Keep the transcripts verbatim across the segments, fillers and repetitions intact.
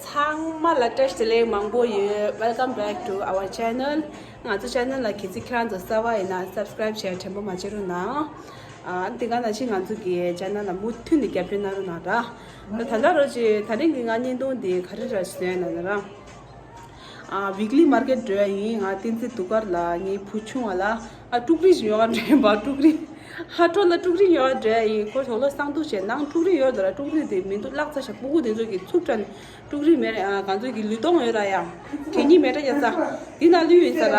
ཚང་མ་ལ་བཀྲ་ཤིས་བདེ་ལེགས་མང་པོ་ཡོད། Welcome back to our channel. ང་ཚོ་channel ལ་གལ་སྲིད་ཁྱེད་རང་ཚོ་གསར་པ་ཡིན་ན་subscribe བྱས་དྲན་པ་མ་བརྗེད་རོགས་གནང་། ཨ་འདི་ག་ནང་བཞིན་ང་ཚོ་གི་channel ལ་མུ་མཐུད་ནས་རྒྱབ་སྐྱོར་གནང་རོགས་གནང་ར། ད་ད་ལྟ་རོ་ཅི་ད་རིང་གི་ང་བརྙན་ཐུང་འདི་ག་རེ་ར་ཞུ་ཡ་ན་ར། ཨ་weekly market འགྲོ་ཡ་ཡིན། ང་བསྟན་འཛིན་གདུགས་དཀར་ལ་ངའི་བུ་ཆུང་བ་ལ་ཨ་ཀྲུག་རིན་ཞིག་ཉོ་ག་འགྲོ་ཡིན་པ། ཀྲུག་རིན་ཧ་ཁྲོ་ལ་ཀྲུག་རིན་ཉོ་ག་འགྲོ་ཡ་ཡིན། ཁོ་ཞོགས་ལ་སང་འདུག་བྱས་ནང་ཀྲུག་རིན་ཡོད་ད་ར། ཀྲུག་རིན་དེ་མི་འདུག་ལག་ཆ་ཞིག་སྤུ་གུ་དེ་ཚོ་གི་ཚུགས་དྲན་ཀྲུག་རིན་མེད་ར། ཨ་ང་ཚོ་གི་ལུས་སྟོང་ཡོད་ར་ཡ། གད་སྙིགས་མེད་ར་ཡ་ས། འདི་ན་ལུས་ཡོད་ས་ར།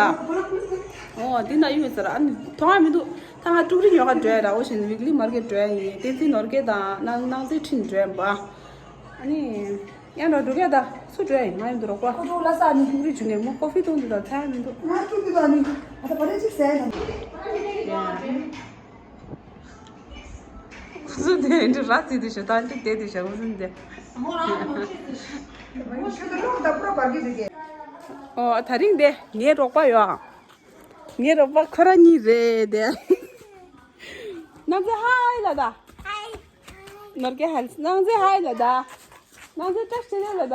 ཨོ་འདི་ན་ཡོད་ས་ར། ཨ་ནི་མཐོང་ཡ་མི་འདུག་ད་ང་ཀྲུག་རིན་ཉོ་ག་འགྲོ་ཡ་ར། འོ་བཞིན་weekly market འགྲོ་ཡ་ཡིན། བསྟན་འཛིན་ནོར་རྒྱས་དང་ནང་ནང་རྩེ་ཁྲིན་འགྲོ་ཡ་ཡིན་པ། ཨ་ནི། ཡང་འགྲོ་འགྲོ་གས་ད་སུ་འགྲོ་ཡ་ཡིན། ང་ཡང་འགྲོ་རོགས་པ། ཁོ་ཚོ་ལ་ས་ནི། ཀྲུག་རིན་བྱུང་ནས་མོ་ཀོ་ཧྥི་བཏུང་འདི་དང་ཚ་ཡ་མི་འདུག་ང་ཀྲུག་འདི་དང་ནི། ཨ་ད་བ་རེ་ཅིག་ཟས་ན། ཁོ་ཚོ་དེ་འདྲ་ར་ཙི་དེ་ཤ་ད་འདི་དེ་དེ་ཤ་ཁོ་ཚོ་འདི། ཨོ་ད་རིང་དེ་ངའི་རོགས་པ་ཡོད་ཨ། ངའི་རོགས་པ་ཁོ་རང་གཉིས་རེད་དེ། ནང་ཚེ་ཧའི་ལ་ད། ནོར་གེ་ཧལ། ནང་ཚེ་ཧའི་ལ་ད། ནང་ཚེ་བཀྲ་ཤིས་བདེ་ལེགས་ལ་ད།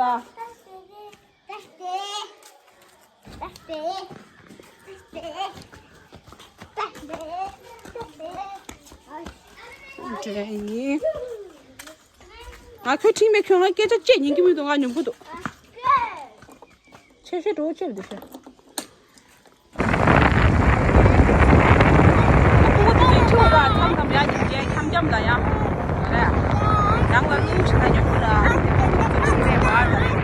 འདྲ་ཡིན། ང་ཁྱོད་ཁྲིད་མེད། ཁྱོད་ང་སྐད་ཆ་བཅད་ཉན་གྱི་མི་འདུག་ང་ཉོབ་ཀྱི་འདུག་ཆེ་ཤོས་འགྲོ་ཆེ་འདུག་ཤོད། ཨ་ཁུ་དེ་ཚོའི་ཁྱི་བ་མཚམས་མཚམས་ཡར་ཉིན་རྒྱལ་འཁྱམ་འཁྱམ་ལ་ཡང་རེད། ནང་ལ་གླུ་ཆེ་ན་ཉོ་ཁུ་ལ་ཁྱི་རེད་བར་ལ་རེད།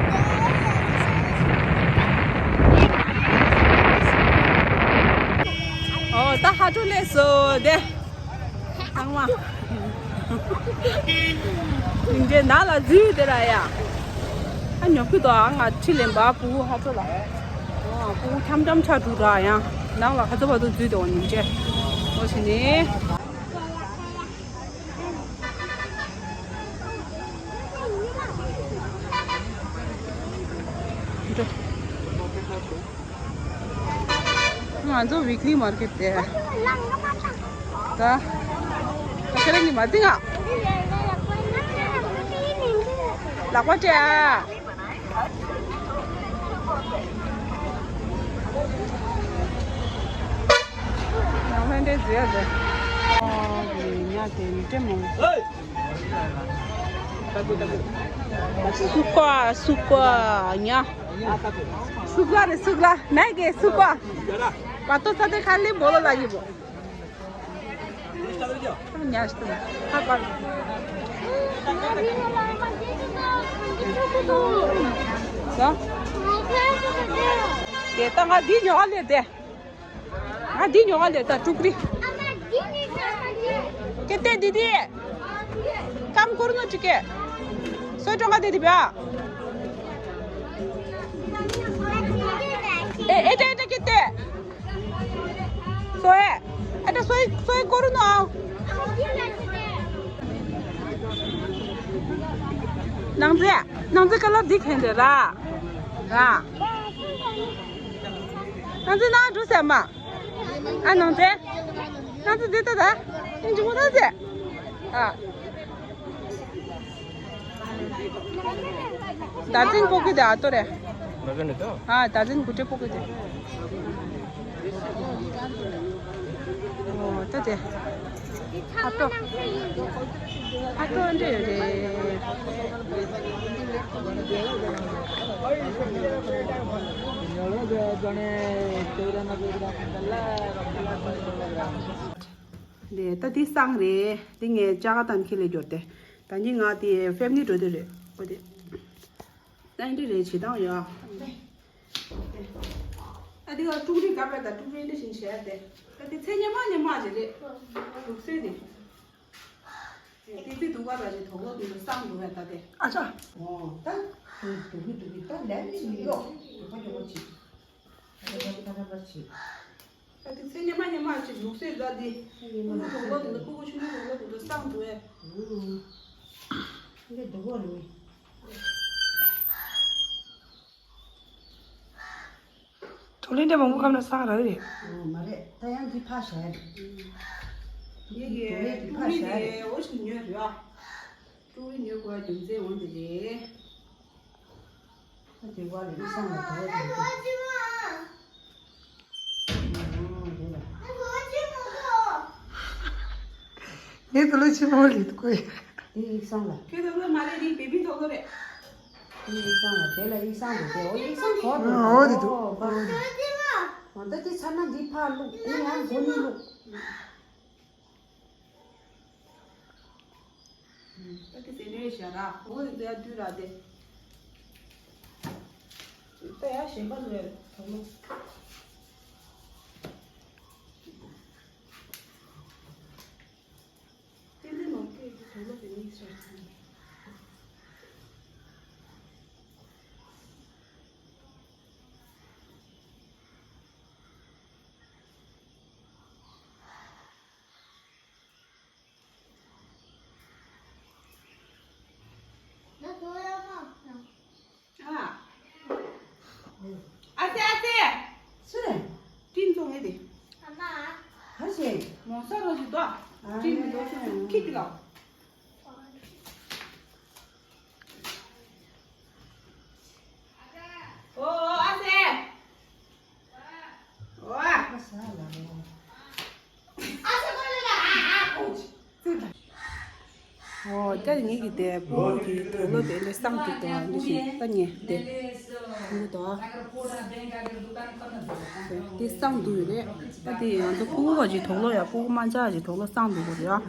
ཨོ་ད་ཧ་ཀྲུ་ལས་སོ་དེ། ཚང་མ། ཡིན་གྱི་ནང་ལ་འཛུལ་དེ་ར་ཡ། ཨ་ཉོ་ཁུ་དོ་ཨ་ང་ཁྲི་ལེན་པ་ཕྲུ་གུ་ཧ་ཁྲོ་ལ། ཨོ་ཕྲུ་གུ་འཁྱམ་འཁྱམ་ཆ་དྲུག་ར་ཡང་ནང་ལ་ཁ་ཚ་བ་དུ་འཛུལ་དེ་འོ་ཉིན་བྱས། འོ་ཞིག་ནི། འགྲོ། ང་ཚོ་weekly market དེ། ད། ད་ཁྱེད་རང་གཉིས་མ་འཛིང་ཨ། ལག་པ་སྤྲད་ཨ། ཡང་ལྷན་འདྲེ་བཟོས་ཡ་ཟེར། ཨོ་དེ་ཉག་དེ་མི་སྤྲད་མོ། སུ་ཀ་སུ་ཀ་ཉ། སུ་ཀ་རེ་སུ་ཀ་ནའི་གེ་སུ་ཀ། བ་ཏོ་ས་ཏེ་ཁ་ལི་བོ་ལོ་ལ་ཡི་བོ། ཉ་སྟེ་ཁ་པར། ས། དེ་ལྟ་ང་འདི་ཉོ་ལེ་དེ། ང་འདི་ཉོ་ག་ལེ་ད་ཀྲུག་རི། ཀེ་ཏེ་འདི་འདི། ཀམ་ཀུར་ནོ་ཅི་ཀེ། སོའི་ཀྲོང་ག་དེ་འདི་བ། ཨེ་ཨེ་ཏེ་ཨེ་ཏེ་ཀེ་ཏེ། སོའི། ཨེ་ཏེ་སོའི་སོའི་ཀུར་ནོ། ནང་ཚེ་ནང་ཚེ་ཀ་ལར་འདི་ཁེན་དེ་ར། ར། ནང་ཚེ་ནང་འགྲོ་ཟེར་མ། ཨ་ནང་ཚེ། ནང་ཚེ་འདི་ལྟ་ད། ཨིན་ཇི་མོ་ད་ཟེ། ཨ། ད་ཚིན་པོ་ཀི་དེ་ཨ་ཏོ་རེ། ཨ་ད་ཚིན་གུ་ཏྲེ་པོ་ཀི་དེ། ཨོ་ད་དེ། ཨ་ཏོ། ཨ་ཏོ་འདྲེ་རེད། དེ་ད་དེ་སང་རེད། དེ་ངས་ཅ་ག་ཏན་ཁི་ལས་འབྱོར་ཏེ། ད་ནི་ང་དེ་ཕེ་མི་ལི་འགྲོ་དེ་རེད། ཨོ་དེ། ད་འདི་རེད་བྱེད་སྟངས་ཡོད། ཨ་འདི་ག་ཀྲུག་རི་ག་པར་ད་ཀྲུག་རི་འདི་བཞིན་བྱས་ཏེ། ད་དེ་ཚེ་ཉི་མ་ཉི་མ་ཅིག་རེད། ལུགས་སྲོལ་དེ། དེ་དེ་དུ་བ་ར་ཅིག་དོག་ལོ་དུ་ལོ་སང་དུ་བས་ད་དེ། ཨ་ཅག་ཨོ་ད། དུ་དུ་གི་དུ་གི་ད་ལན་ཅིག་ཡོད། དུ་བ་ཡོད་ཅིག་ད་དེ་ཚེ་ཉི་མ་ཉི་མ་ཅིག་ལུགས་སྲོལ་ད་དེ། ཁུ་ཁུ་དོག་ལོ་དུ་ལོ་ཁུ་ཁུ་ཆུང་ཆུང་དོག་ལོ་དུ་ལོ་སང་དུ་བས། འདི་དུ་བ་རུ། དུ་ལེན་དེ་མང་པོ་ཁམ་ན་སང་ར་རེད། ཨོ་མ་རེད། ད་ཡང་འདི་ཕ་ཤ་རེད། ཡེ་ཡེ། ཀྲུག་རི་འདི་ཕ་ཤ་རེད། འོ་ཞིག་ཉོས་རེད་ཨ། ཀྲུག་རི་ཉོས་དགོས་རྒྱུ་མཚན་འོ་འདི་རེད། ད་དེ་བ་ལ་ཨི་སང་ལ་དེ་བ་དེ་དེ། ངས་དེ་ལ་ཕྱི་མོ་ལི་དུ་ཀོ་ཡ། དེ་ཨི་སང་ལ། ཁྱོད་དོག་ལོ་མ་རེད། རིང་བེ་བི་དོག་ལོ་རེད། དེ་ཨི་སང་ལ། དེ་ལ་ཨི་སང་དུ་དེ། ཨོ་ཨི་སང་གོ་དེ། ཨོ་དེ་དུ། ཨོ་ད་དེ་ཚ་ན་འདི་ཕར་བླུག་ཨི་ཡང་གོ་ནི་བླུག་ད་དེ་ཟེར་ནས་བཞག་ར། འོ་དེ་ཡ་དུས་ར་དེ། ད་ཡ་གཞན་པ་ལོས་དོག་ལོ། ཏན་ཏན་ནོར་སྐད་ཀྱི་དོག་ལོ་དེ་གཉིས་ཤར་ཚར་ནས། ཨ། ཨ་ཙེ་ཨ་ཙེ། སུ་རེད། ཏིན་ཙོང་ཨེ་དེ། ག་ཞིག་མོ་ས་རོ་ཞིག་དོ། ཨ་ཏིན་ཙོང་ཁྱི་ཁྱི་ལ། ཨོ་ཨོ་ཨ་ཙེ། ཨོ་ཨ། ཨོ་ད་ངེད་ཀྱི་དེ་སྤུ་གུ་གི་དུག་ལོག་དེ་འདྲ་སངས་འདུག་དང་འདི་ཞིག་ད་ཉེ་དེ་འདུག་དང་། དེ་སངས་འདུག་ཡོད་རེད། ད་དེ་ང་ཚོ་སྤུ་གུ་ག་ཅིག་དུག་ལོག་ཡ། སྤུ་གུ་དམར་འབྱར་གྱི་དུག་ལོག་སངས་འདུག་གོ་རེད་ཨ།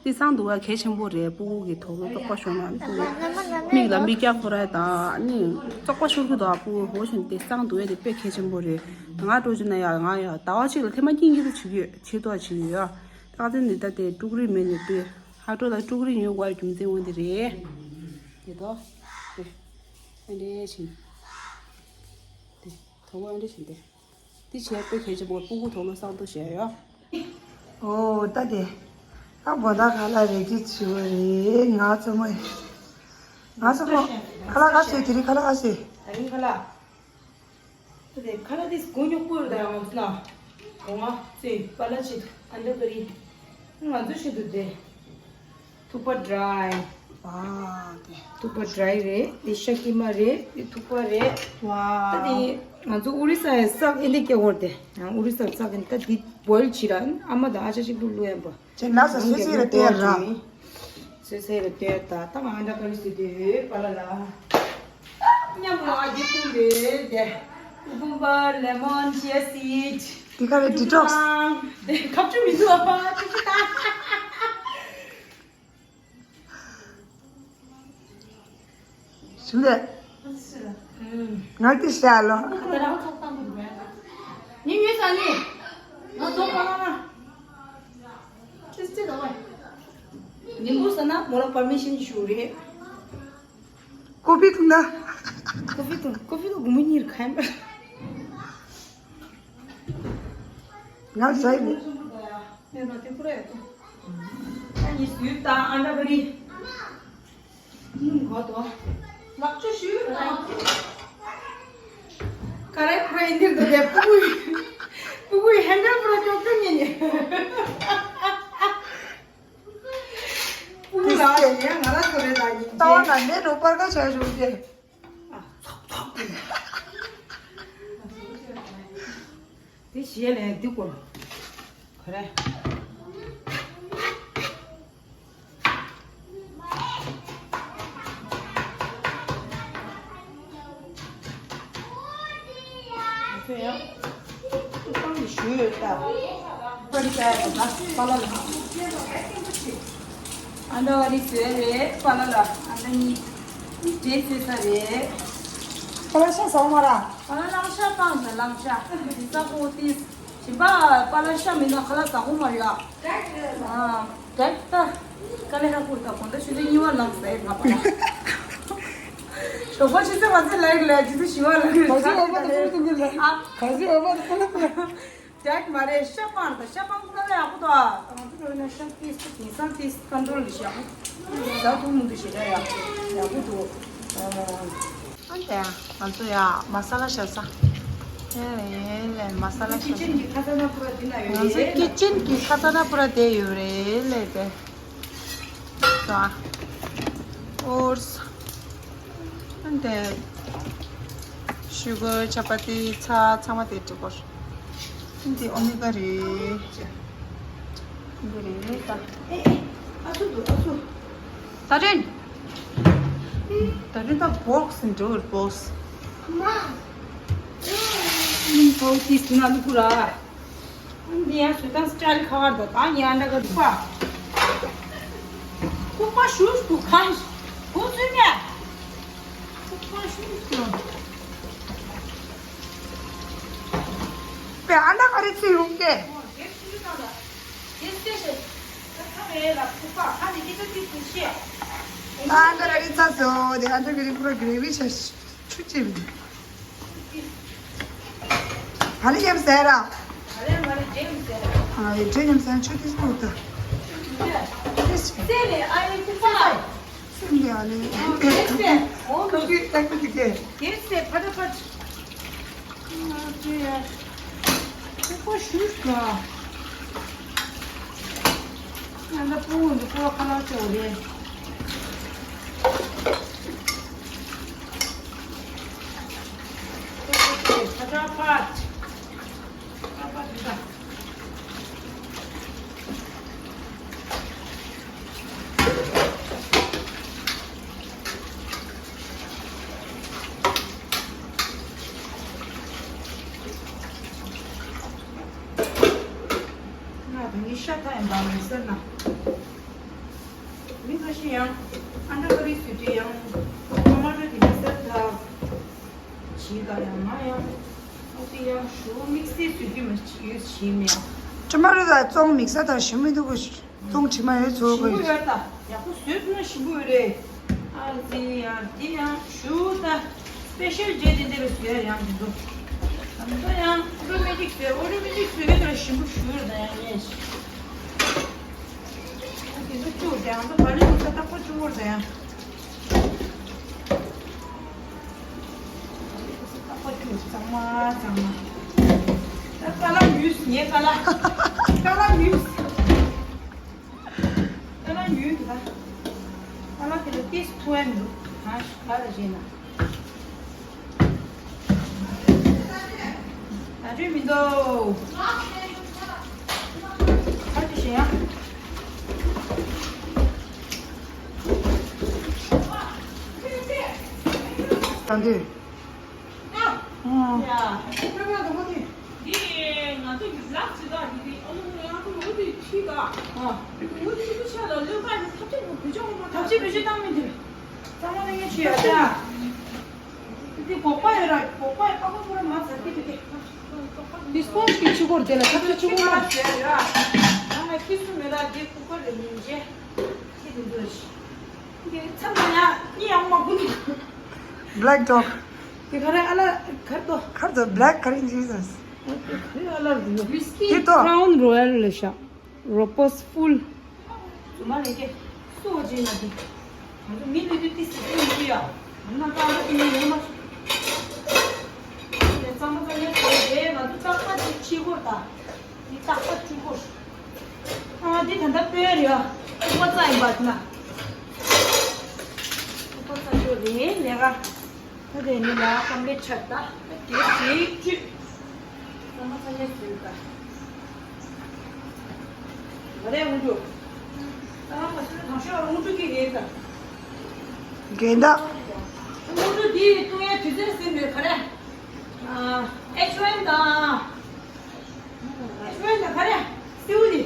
དེ་སངས་འདུག་བ་གལ་ཆེན་པོ་རེད། སྤུ་གུ་གི་དུག་ལོག་བཙོག་པ་ཤོར་ན་ནི་སྤུ་གུ་མིག་ལ་མིག་རྒྱག་ཁོ་ར་དང་ནི་བཙོག་པ་ཤོར་གི་འདུག་ཨ། སྤུ་གུ་འོ་བཞིན་དེ་སངས་འདུག་ཡ་དེ་དཔེ་གལ་ཆེན་པོ་རེད། ང་འགྲོ་རྒྱུ་ན་ཡ་ང་ཡ་ཟླ་བ་གཅིག་ལ་ཐེངས་མ་གཉིས་གཉིས་དུ་བྱེད་ཀྱི་ཡོད། བྱེད་དོ་བྱེད་ཀྱི་ཡོད་ཨ། ད་དེ་ནི་ད་དེ་ཀྲུག་རིགས་མེད་ནི་དེ་ཧ་ཀྲོ་ལ་ཀྲུག་རིགས་ཉོ་དགོས་རྒྱུ་མཚན་འོ་དེ་རེད། དེ་དོ། དེ། ཨ་འདྲེ་བཞིན། དེ། དོ་བ་ཨ་འདྲེ་བཞིན་དེ། དེ་བྱས་དཔེ་གལ་ཆེན་པོ་སྤུ་གུ་དོ་ལོ་སངས་ཏོ་བྱས་ཡོད། ཨོ་ད་དེ། ད་བོ་ད་ཁ་ལག་རེ་གི་བྱི་བ་རེད། ང་ཚོ་མོ། ང་ཚོ་མོ། ཁ་ལག་ག་བྱེད་དེ་རིང་ཁ་ལག་ག་བྱེད། ད་རིང་ཁ་ལག་ད་དེ་ཁ་ལག་དེ་སྒོ་ཉོ་སྐོར་ད་ང་ཚོ་ན། གོང་ང་ཚོས་པ་ལ་ཆེད་དུ་ཨན་ད་ཀ་རི། ང་ཚོ་ཆེད་དུ་དེ། ཐུག་པ་ཌྲའི། ཨ་དེ། ཐུག་པ་ཌྲའི་རེད། དེ་ཤ་ཀི་མ་རེད། དེ་ཐུག་པ་རེད། ཝ། ད་དེ་ང་ཚོ་ཨོ་རི་ས་ཡ་སག་ཨེ་འདི་སྐྱེ་བོར་དེ། ཡང་ཨོ་རི་ས་སག་ཨེ་འདི་ད་དེ་བོལ་ཆི་ར་ཨ་མ་དང་ཨ་ཅག་ཅིག་ལུ་ལུ་ཡན་པ། ཅེ་ན་ས་སུ་སི་རེ་ཏེ་ར། སོ་སོའི་རེ་ལྟོས་ད་ད་ང་འདྲ་ཀ་རི་སི་དེ་པ་ལ་ལ། མཉམ་པོ་ཨ་ཇི་ཀུན་རེད་དེ། ཀུ་ཀུམ་པར་ལེ་མོན་ཅི་ཡ་སིད། དེ་ག་རེ་ཌི་ཊོག་སི། དེ་ཁབ་ཆུ་མི་འདུག་ཨ་ཅི་ཅི་ད། ཞུ་ལེ། ང་དེ་ཤ་ལོ། ཉིན་ཡོད་ས་ནི། ང་ཚོ་པ་ལ་ལ། ཁྲིས་ཏི་ལ་བ། ཉིན་པོ་ས་ན་མོ་ལ་པར་མི་ཤན་ཞུ་རེད། ཀོ་ཕི་འཐུང་ན། ཀོ་ཕི་འཐུང་། ཀོ་ཕི་འཐུང་། གུ་མི་གཉིས་ཁ་ཡིན་པ། ང་ཟ་ཡི་མེད། ཨ་ནི་སུས་ད་ཨ་འདྲ་བ་རི། ཨུམ་གོ་དོ། ལག་ཆ་ཞུས་དང་། ཀ་རེ་ཁོ་རེ་འདིར་དུ་བསྡད། སྤུ་གུ་ཡི། སྤུ་གུ་ཡི་ཧན་ཌལ་པུ་ར་ཅོག་ཙམ་ཉན་ཉན། སྤུ་གུ་ལ་ཡ་ང་ར་ཚོ་རེ་ད་ཉིན་ལྟ་བ་ན་ནས་རོ་པར་ཀ་བྱ་ཞུ་རྒྱུ། ཨ་ཚོག་ཚོག་དེ་ཞིག་ལས་འདི་སྐོར་ག་རེ། ང་ཚོ་ཡང་ཏུ་ཏང་གི་ཞུ་ཡོད་ད། པ་རི་ཀ་ཡ་ད་པ་ལ་ལ། ཨ་འདྲ་བ་རི་ཟོས་རེད་པ་ལ་ལ། ཨ་འདྲ་གཉིས་འབྲས་ཟོས་ས་རེད། པ་ལ་ཤ་ཟ་མ་ར། པ་ལ་ལ་ཤ་སྤང་ད་ལང་ཤ་འདི་ས་ཁོ་ཏིས། ཞིམ་པ་པ་ལ་ཤ་མིན་ན་ཁ་ལག་ཟ་ཁོ་མ་རེད་ཨ། ཨ་ད་ད་དཀའ་ལས་ཧ་གོ་ད་གོང་ད་ཆུ་ཚོད་གཉིས་པ་ལངས་ཟེར་ང་པ་ལ། ཞོགས་པ་ཆུ་ཚོད་ང་ཚོ་ལེགས་ལེགས་ཆུ་ཚོད་བཞི་པ་ལངས་རེད། ག་ཚོད་འོ་མ་དང་ཀུ་ཀུ་ལ། ཨ། ག་ཚོད་འོ་མ་དང་ཀུ་ཀུ་ལ། ཌེཊ་མ་རེད་ཤ་སྤང་ད་ཤ་སྤང་ཀུ་ལ་ཡག་པོ་འདུག་ཨ། ང་ཚོ་འགྲོ་ན་ཤ་ཏིས་ཏིས་དེང་སང་ཏིས་ཀོན་ཊོལ་ལ་ཤ་ཟ་ཐུབ་མི་འདུག་ཞེ་དྲག་ཡག་ཡག་པོ་འདུག་ཨ། ཨ་ནི་ང་ཚོ་ཡ་མ་ས་ལ་ཤ་ས། ཨེ་ལེ་མ་ས་ལ་ཤ་ས། ཁི་ཅན་གྱི་ཁ་ས་ན་པུ་ར་དེ་ན་ཡོད་རེད། ང་ཚོ་ཁི་ཅན་གྱི་ཁ་ས་ན་པུ་ར་དེ་ཡོད་རེད་ལེ་དེ། ས། ཨོར་ས། ཨ་ནི་དེ། ཤུ་གར་ཆ་པ་ཏི་ཚྭ་ཚང་མ་དེ་འགྲིག་གོ། འདི་ཨོ་མི་ག་རེད། འདི་རེད་ད། ཨེ་ཨེ། ཨ་ཚུ་འདུག་ཨ་ཚུ། ད་རིན། ད་རིན་ད་བོག་སི་འགྲོ་བོག་སི། མ། ཨིན་བོག་སི་ན་ལུ་ཀུ་ར། འདི་ཡང་སུ་དང་སི་ཊལ་ཁ་བར་ད་ད་ཡང་འདྲ་ག་འདུག་པ། ཁུག་པ་ཞུ་ཞུ་ཁ་ཞུ་ཁུག་ཚུན་ནས། ཁུག་པ་ཞུ་ཞུ། པའི་ཨ་ན་ག་རེ་ཚུད་ཡོང་གེ། ཨ་ན་ག་རེ་ཚ་སོ་དེ་ཨ་ན་ག་རེ་པུ་ར་གྲེ་བི་ཆ་ཆུ་ཆེ་བི། ཧ་ལས་ཡེམ་ཟེར་ར། ཨ་ཡེ་ཏྲེ་ཡེམ་ཟེར་ཆུ་ཏིས་པོ་ཏ། ཏིས་པོ། སེ་ལེ་ཨ་ཡེ་ཏི་ས། སེ་ལེ་ཨ་ལེ། ཏེ་ཏེ། ཨོ་ཏོ་ཏི་ཏེ་ཏི་ཏི་ཀེ། ཏེ་ཏེ་ཕ་ཏ་ཕ། ཨ་ཏི་ཡ། ཏེ་ཁོ་ཤུ་ཤ། ང་ད་པུ་འདི་ཁོ་ཁ་ལ་ཅོ་རེ། ཏེ་ཏེ་ཏེ་ཕ་ཏ་ཕ། ང་དང་ངའི་ཤ་ཐག་ཡིན་པ་མི་ཟེར་ན། མི་ཁ་ཤས་ཡང་ཨ་འདྲ་ཀ་རི་སུ་ཏི་ཡང་ཁོ་མ་འདྲ་དེ་མི་ཟེར་ཐལ། བྱིས་དང་ཡང་ང་ཡང་ཨོ་དེ་ཡང་ཞུ་དམིགས་བསལ་སུ་ཏི་མ་ཡོད་བྱིས་མེད། ཀྲི་མ་རུ་དང་ཙོང་དམིགས་བསལ་དང་ཞུ་མི་འདུག་གོ། ཙོང་དྲི་མ་ཡོད་ཚོ་གོ། ཞུ་ཡོད་ད་ཡག་པོ་བཟོས་ཐུབ་ན་ཞིམ་པོ་ཡོད་རེད། ཨ་ཙི་ཡང་དེ་ཡང་ཞུ་ད་སི་པེ་ཤལ་རྗེས་དེ་འདི་རུ་བཟོས་ཡང་དེ་ཚོ། ད་ཡང་ཨོ་ཏོ་མེ་ཊིག་བཟོས་ཨོ་ཏོ་མེ་ཊིག་བཟོས་གི་དེ་ལ་ཞིམ་པོ་ཞུ་ཡོད་ད་ཡང་ངས། དེ་ཚོ་བཅུག་དེ་ཡང་ད་བ་ལི་ཡོད་ས་ཏག་པ་བཅུག་དགོས་ད་ཡང་། ཏག་པ་བཅུག་གཙང་མ་གཙང་མ། ད་ཀ་ལ་མྱུས་ངའི་ཀ་ལ། ཀ་ལ་མྱུས། ཀ་ལ་མྱུས་ད། ཀ་ལ་དེ་ལ་ཏིས་ཐུ་ཨན་འདུག་ཧ་ཤ་ལ་བཞེས་ན། ད་དུས་མི་འདུག་ཁ་ཅིག་བཞེས་ཡ། ད་འདི། ཨ། ཡ། འདི་ང་ཚོ་གི་ལག་ཅི་དག་འདི་འདི་ཨ་ལོ་ང་ཚོ་ལོ་དེ་ཁྲིད་ད། ཨ། ལོ་དེ་ཁྲིད་ཆ་ལ་ལོ་ཀ་ནི་ཐབས་ཆེན་པོ་བུ་ཆུང་མ་ཐབས་ཆེན་བུ་ཆུང་བཏང་མི་འདུག་ཚང་མ་ལ་ངས་ཆུ་ཡོད་ད། འདི་སྒོག་པ་ཡོད་ར་སྒོག་པ་ཡོད་པ་ཁོ་ཚོ་ར་མ་ཟ་གི་འདུག་གི། འདི་སྤོན་ཇི་གི་ཆུ་ཁོར་དེ་ལ་ཐབས་ཆེ་ཆུ་ཁོར་མ་ཟ་ཡོད་ར། ང་ལ་ཁྱི་སུ་མེད་ར་འདི་ཁུ་ཁ་རེ་མིན་ཅེ། ཁྱི་འདི་འདུག་ཤི། འདི་མཚམས་ལ་ཡ་གཉིད་ཡང་མ་ཁུག Black dog. དེ་ག་རེ་ཨ་ལ་གར་དོ། གར་དོ་black curry Jesus. ག་རེ་ཨ་ལ་རུ། ཝིས་ཀི། དེ་དོ། Crown Royal ལ་ཤ། Ropos full. ཚོ་མ་ལས་ཀྱི་སོ་ཅི་ན་དེ། ང་ཚོ་མི་ལུས་དུས་ཏི་སི་ཏི་མི་ཡ། ང་ད་ཨ་ལ་དེ་ནས་ཡོང་མ་སོང་། དེ་ནས་གཙང་མ་གཙང་ཡ་ཐོག་རེད་ང་ཚོ་རྟག་པ་དེ་ཕྱི་སྒོར་དང་། འདི་རྟག་པ་བཅུ་སྒོར། ཨ་འདི་ད་ལྟ་སྤོས་རེད་ཨ། ཁུག་པ་རྩ་ཡིན་པ་དེ་ན། ཁུག་པ་རྩ་ཤོག་རེད་ལས་ཀ་ད་དེ་ནི་ལ་ཀམ་པེ་ཆག་ད་ད་དེ་དེ་བཅུ། ཚང་མ་ཚང་མས་བཟོས་ད། ག་རེ་དངོས་གྲུབ། ད་ང་ཚོ་དང་ཤོག་དངོས་གྲུབ་ཀྱི་རེད་ད། རྒན་ད། དངོས་གྲུབ་འདི་བཏུང་ཡའི་དུས་ཚོད་ཟིན་མེད་ག་རེ། ཨ་ཨེཆ་ཝན་དང་། ཨེཆ་ཝན་དང་ག་རེ། སེའུ་ལི།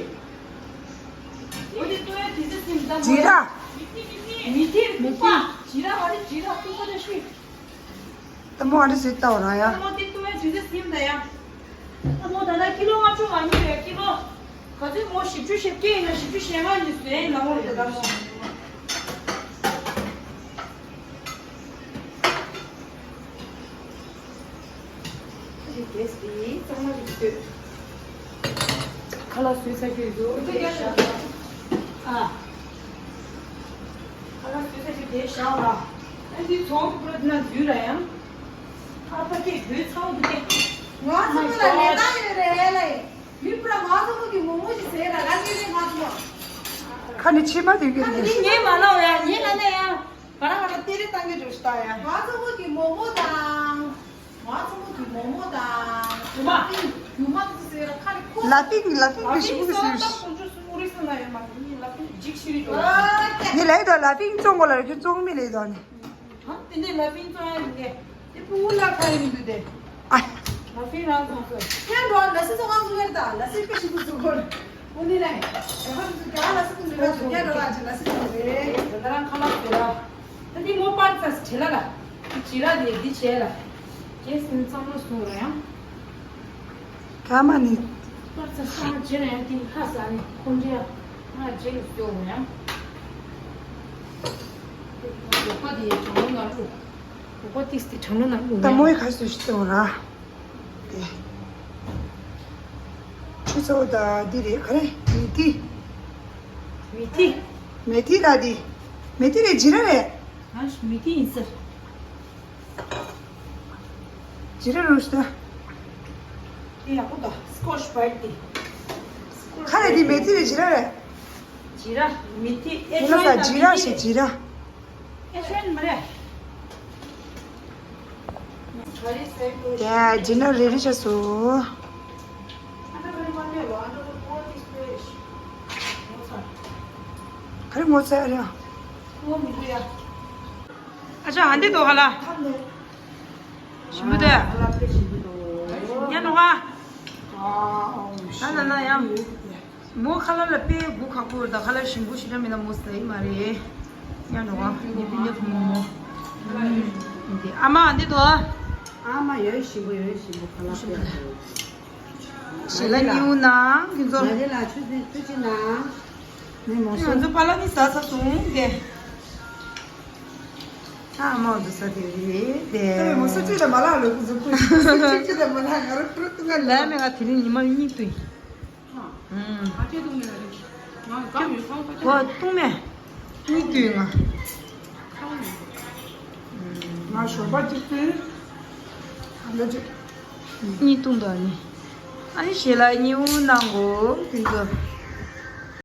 འོ་དེ་བཏུང་ཡའི་དུས་ཚོད་ཟིན་ད། ཇི་ར། མི་ཐི་མི་ཐི་མི་ཐི། ཇི་ར་ཨ་རེ་ཇི་ར་ཁུག་པ་ད་ཤི། ད་མོ་ཨ་རི་སུས་ལྟ་བ་རང་ཡ། ད་མོ་དེ་ཏུ་ཡ་དུས་ཚོད་ཟིན་ད་ཡ། ད་མོ་ད་ལྟ་ཀི་ལོ་ལྔ་བཅུ་ང་གཉིས་རེད་ཀི་ལོ། ག་ཚོད་མོ་བཞི་བཅུ་ཞེ་བརྒྱད་ཡིན་ན་བཞི་བཅུ་ཞེ་ལྔ་ཡིན་ཟེར་ཡིན་ལ་མོ་རེད་ད་མོ། དེ་དེ་གཙང་མ་རིག་ཟོས། ཁ་ལག་བཟོས་ཚར་རྒྱུ་ཡོད་འདུག་དེ་ཤ། ཨ། ཁ་ལག་བཟོས་ཚར་རྒྱུ་དེ་བཞག་ལ། ཨ་འདི་ཚོང་གི་པུ་ར་འདི་ན་འཛུལ་ར་ཡང་། ཨ་ཕ་སྐད་བོད་ཚ་བོ་འདུག་སྟེ། ང་ཚོ་ལ་ལས་སྟངས་ཡོད་རེད་ལ། མི་པུ་ར་ང་ཚོ་བོད་ཀྱི་མོག་མོག་ཅིག་ཟས་ར་ར་ངེས་རེད་ང་ཚོ་ལ། ཁ་ནི་ཕྱི་མ་དུས་ཀྱི་རིགས། ངས་མ་ལབ་ཡ་ངས་ལབ་ན་ཡ། ག་ར་ག་ར་སྟེར་རེ་བཏང་གི་འགྲོ་ཤི་ད་ཡ། ང་ཚོ་བོད་ཀྱི་མོག་མོག་དང་། ང་ཚོ་མོ་དུས་མོག་མོག་དང་རྒྱུ་མ། རྒྱུ་མ་དེ་ཚོ་ཟེར་ཁ་ལ་ཁོ། ལ་ཕིང་ལ་ཕིང་གི་ཞིག་གི་ཟེར། ལ་ཕིང་སོང་ད་ཁོང་ཚོ་སུ་མོ་རི་སོང་ན་ཡོད་མ་རེད། ལ་ཕིང་འཇིགས་ཤི་རི་འགྲོ། ངས་ལབ་དང་ལ་ཕིང་བཙོང་དགོས་ལ་རེད། ཁྱོད་བཙོང་མི་ལས་དང་ནི། ཧ་དེ་འདྲའི་ལ་ཕིང་བཙོང་ཡ་ཡིན་གྱི། དེ་ཕྲུ་གུ་ལ་ཁ་ཡིན་འདུག་དེ། ཨ། ལ་ཕིང་རང་བཙོང་སོ། ཁྱོད་འགྲོ་ལ་སི་བཙོང་ང་བཙོང་ཡ་རེད་ད། ལ་སི་ཁ་ཞིག་གི་བཙོང་དགོས། འོ་ནི་ལ། ཡ་ཧ་ཚོ་ག་ལ་སི་ཁ་འདུག་ལ་ཚོ་ཡ་འགྲོ་ལ་ཅི་ལ་སི་ཁ་འདུག་རེད། ད་རང་ཁ་ལག་ཟེར་ར། ད་དེ་མོ་པར་ཚ་སི་བྱེད་ལ་ལ། དེ་བྱེད་ར་དེ་འདི་བྱེད་ལ། རྗེས་སུ་གཙང་མ་བཟོ་ར་ཡང་། ག་མ་ནི། པར་ཚ་སང་རྗེས་ལ་ཡང་དེ་ལྷ་ས་ནི་ཁོང་འདྲ་ང་རྗེས་ལ་བཟོ་ར་ཡང་། ལོ་ཀ་དེ་གྲང་ལོ་ན་ལུ། ལོ་ཀ་ཏིག་སི་དེ་གྲང་ལོ་ན་ལུ། ད་མོ་ཡི་ཁ་སུ་ཞིག་བཏང་ར། དེ། ཆུ་ཚོད་ད་འདི་རེད་ག་རེ་མི་ཐི། མི་ཐི། མི་ཐི་ད་འདི། མི་ཐི་རེད་ཇི་ར་རེད། ཨ་མི་ཐི་ཡིན་ཟེར། ཇི་ར་རུ་ཤི་ད། དེ་ཡག་པོ་ད་སི་ཀོ་ཤི་བྷའིཊ་དེ། ག་རེ་འདི་མི་ཐི་རེད་ཇི་ར་རེད། ཇི་ར་མི་ཐི་ཨེ་ཁྱོད་ལ་ད་ཇི་ར་ཞེས་ཇི་ར། ཨེ་ཤན་མ་རེད། ཡ་ཇི་ན་རེ་རེ་ཆ་སོ། ག་རེ་ངོ་ཚ་རེད། ཨ་ཅག་ཨ་འདི་དོ་ཧ་ལ། ཞིམ་པོ་དེ། ཉན་ནོ་ག་ད་ན་ན་ཡང་། མོ་ཁ་ལག་ལ་དཔེ་དགུ་ཁག་པོ་རེད། ད་ཁ་ལག་ཞིམ་པོ་ཞིག་ར་མེད་ན་མོ་ཟ་ཡི་མ་རེད། ཡང་ནོ་བ་ཉེ་པི་ཉེ་ཕུ་མོ་མོ། འདི་ཨ་མ་འདི་དོ། ཨ་མ་ཡོད་ཞིམ་པོ་ཡོད་ཞིམ་པོ་ཁ་ལག་དཔེ། ཞེ་ལ་ཉིའུ་ན་ཁྱེད་ཚོ། ང་ཚོ་ལ་ཆུ་ཆུ་ཆུ་ཆུ་ན། ནི་མོ་ང་ཚོ་པ་ལ་ནི་ཟ་ས་སོང་གེ། ཨ་མ་འདི་ས་དེ་རེད་དེ། མོ་ས་ཅི་ལ་མ་ལ་ལོ་ཀུ་ཟུ་ཀུ་ས་ཅི་ལ་མ་ལ་ང་རོ་ཀྲུ་ཏུ་ང་ལ་མེ་ང་དེ་རིང་ཉི་མ་གཉིས་དུས། ཨ་ཅེ་ཏུང་མེ་ལ་རེད། ང་ག་མི་ཁང་ཁ་ཅེ། བ་ཏུང་མེ། གཉིས་དུས་ང་། ང་ཞོགས་པ་གཅིག་དུས། ཨ་ལ་ཅིག་གཉིས་ཏུང་དོ་ནི། ཨ་ནི་ཞེ་ལ་ཉིའུ་ནང་གོ། དེ་ཚོ།